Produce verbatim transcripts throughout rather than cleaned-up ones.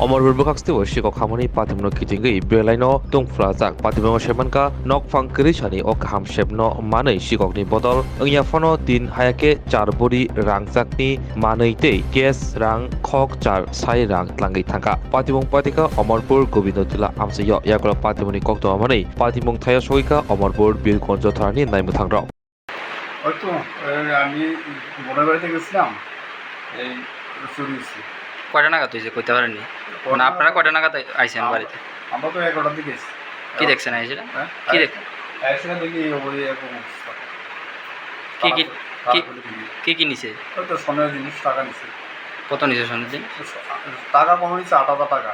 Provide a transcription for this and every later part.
Omorpur bwkhak steo sikok hamani patimno kitingwi belaino tungphlajak. Patimno semankha nokphang kwrwisani o kaham sepno manwi sikokni bodol wngya phano tin hayakhe char bori rangchakni manwi tei cash rang khok char sai rang tlangwi thangkha. Patimung patikha Omorpur Gobindo Tila amchaio yagulo patimungni koktwma manwi patimung thaio sogwikha Omorpur Birgonjo tharani naimwthangrok. ওই তো, এই আমি বোনের বাড়িতে গেছিলাম, এই চুরি হয়েছে। কয়টা নাগাদ হয়েছে কইতে পারেননি? কয়টা মানে আপনারা নাগাদ? কয়টা নাগাদ আই-, আইছেন আমরা, বাড়িতে? আমরা তো এগারোটার দিকে এসেছি। কি দেখছেন আইসিরা? হ্যাঁ? কি দেখ- আইসিরা দেখি ওই এরকম অবস্থা। কি কি, তারা তো, তারা কি, তো দেখি কি কি নিছে? ওই তো স্বর্ণের জিনিস, টাকা নিছে। কত নিছে স্বর্ণের জিনিস? টাকা কত নিচ্ছে? আট হাজার টাকা।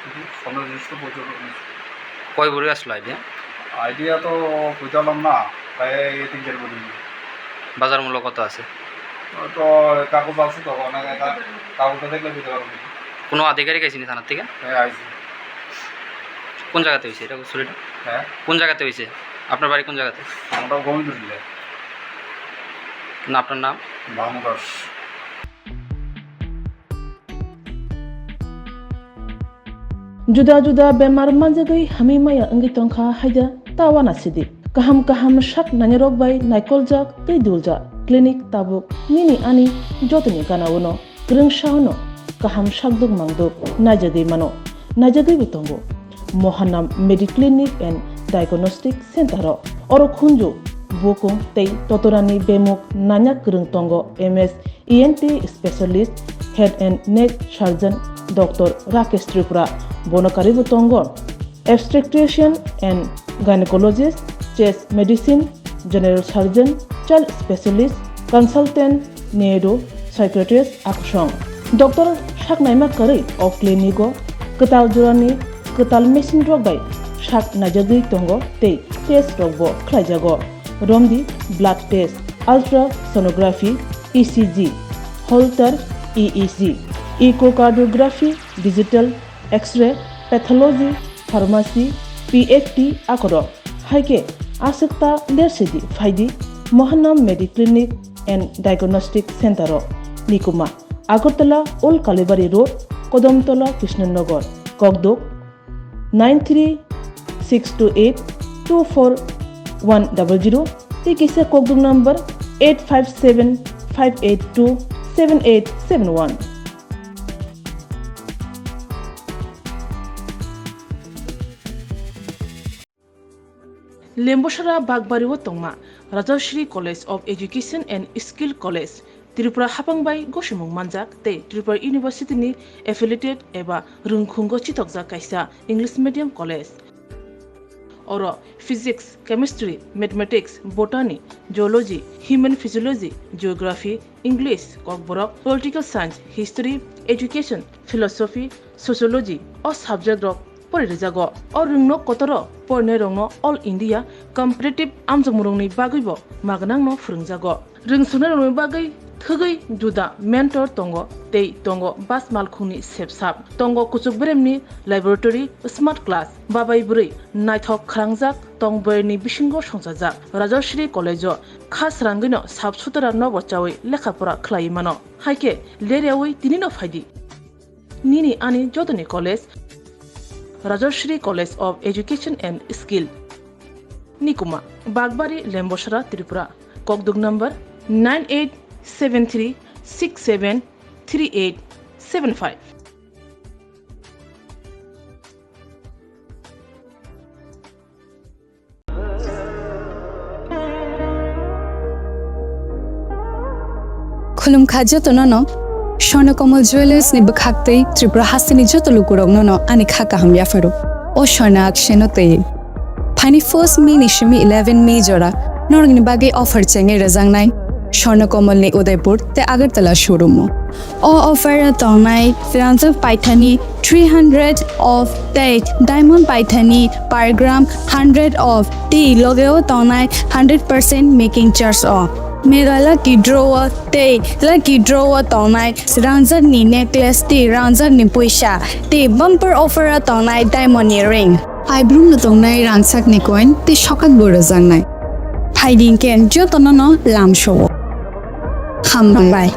কিন্তু স্বর্ণের জিনিস তো প্রচুর নিচ্ছে। কয় ভরি আসলো আইডিয়া? আইডিয়া তো কইতে পারলাম না, প্রায় তিন চার কোটি। বাজার মূল্য কত আছে? তো কাগজ আছে তো, মানে, কা-, কাগজটা দেখলে বুঝতে পারবো। কোনো আধিকারিক আইসিনি থানার থেকে? হ্যাঁ, আইসি। কোন জায়গাতে হয়েছে এটা চুরিটা? হ্যাঁ? কোন জায়গাতে হয়েছে? আপনার বাড়ি কোন জায়গাতে? আমরা গোবিন্দপুরে। না, আপনার নাম? ভানু Das. Juda juda bemar manjagwi hamwi maya wngwi tongkha haida ta uanasidi. Kaham kaham sak nainarok bai naikoljak tei duljak clinic tabuk nini ani jotoni gana-o no kwrwngsa-o no kaham sakduk mangduk naijagwi mano, naijagwibo tongo. Mohanam Mediclinic and Diagnostic Center-o oro khunju, bukung tei totorani bemuk naina kwrwng tongo M S E N T specialist, head and neck surgeon Doctor Rakesh Tripura, bono karwibo tongo obstetrician and gynecologist, chest medicine, general surgeon, child specialist, consultant, neuro psychiatrist akusong. Doctor saknaima karwi o clinic-o kwtal jorani kwtal machine rok bai sak naijagwi tongo tei test rokbo khlaijago. Romdi blood test, ultrasonography, E C G, Holter E E G, echocardiography, digital X-ray, pathology, pharmacy, P F T akorok. Haikhe aswkta lersidi phaidi Mohanam Mediclinic and Diagnostic Center-o, Nikuma, Agartala Old Kalibari Road, Kodomtola, Krishnanagar, Kokduk, nine three six two eight two four one double zero tei kisa kokduk number eight five seven five eight two seven eight seven one. Lembosara Bagbari o tongma Rajashri College of Education and Skill College, Tripura hapang bai gosimung manjak tei Tripura University ni affiliated eba rwngkhungo chitokjak kaisa English medium college. Oro physics, chemistry, mathematics, botany, zoology, human physiology, geography, English, Kokborok, political science, history, education, philosophy, sociology o subject rok pori rijago. O rwngno kotoro porinai rokno All India competitive amjokmung rokni bagwibo magnangno phwrwngjago. Rwngsuknai rokni bagwi thwgwi juda mentor tongo tei tongo bas malkhungni sepsap. Tongo kuchuk beremni laboratory, smart class, babai bwrwi naithok khalangjak tong boyarni bisingo songchajak. Rajashri College o kha srangwino sap sutra nobo chawi lekha pora khlaiwi mano. Haikhe leryawi tinino phaidi. Nini ani jotoni college, Rajashri College of Education and Skill, Nikuma, Bagbari, Lembosara, Tripura. Kokduk number nine eight seven three six seven three eight seven five. Khulumkha jotono no, Swarna Kamal Jewellers ni bwkhaktwi Tripura hasteni joto lukurokno no ani kha kaham yapharo. O Swarna Akshay no twi. Phaini first May ni simi eleven May jora norokni bagwi offer chengwi rwjaknai Swarna Kamal ni Udaipur tei Agartala showroom o. O offer o tongnai ranjak paithani three hundred off tei diamond paithani per gram hundred off tei loge o tongnai hundred percent making charge o. Mega lucky draw o tei lucky draw o tongnai ranjak ni necklace tei ranjak ni puisa tei bumper offer o tongnai diamond ni ring. Aibrung no tongnai ranjak ni coin tei sokak bo rwjaknai. Phaidi hwnkhe jotono no lamsao. Hambai.